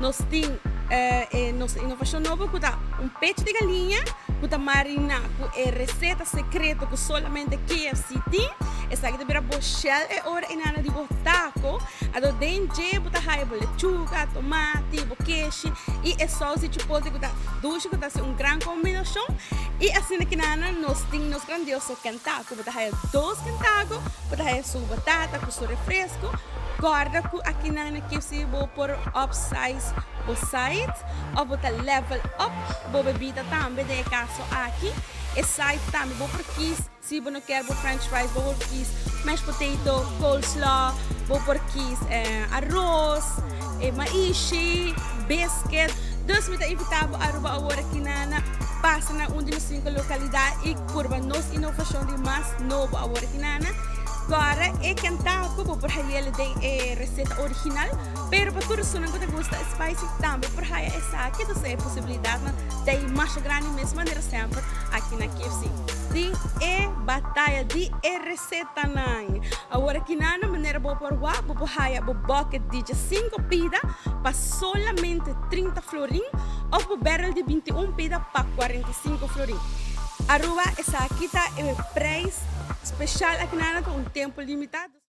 Nos tin e nos inovacion nobo cu ta un pecho di galiña cu ta marina cu e receta secreto cu solamente KFC tin. Esaki ta bira bo shell e ora inana di bo taco. Anto den dje bo ta haya bo lechuga, tomati, bo keshi y e saus di chipotle cu ta dushi cu ta haci un gran combinacion. Y asina kinana nos tin nos grandioso kentaco. Bo ta haya dos kentaco, bo ta haya su batata cu su refresco. Corda cu akinan na KFC bo por upsize bo side of bo ta level up bo bebida tambe den e caso aki. E side tambe bo por kies si bo no kier bo french fries bo por kies mashed potato, coleslaw, bo por kies arroz, e maishi, biscuit. Dus mi ta invita bo Aruba awor akinan na pasa na un di nos cinco localidad y purba nos inovacion di mas nobo awor akinan. Gora e kentaco bo por hayele den e receta original, pero pa tur esunnan cu ta gusta spicy tambe por haya esaki, entonces e posibilidadnan ta ey masha grandi mes manera semper aki na KFC. Tin e bataya di e recetanan. Awor akinan na manera bo por wak bo por haya bo bucket di 5 pida pa solamente 30 florin of bo barrel di 21 pida pa 45 florin. Aruba esaki ta e prijs. Special aki nan ta un tempo limita.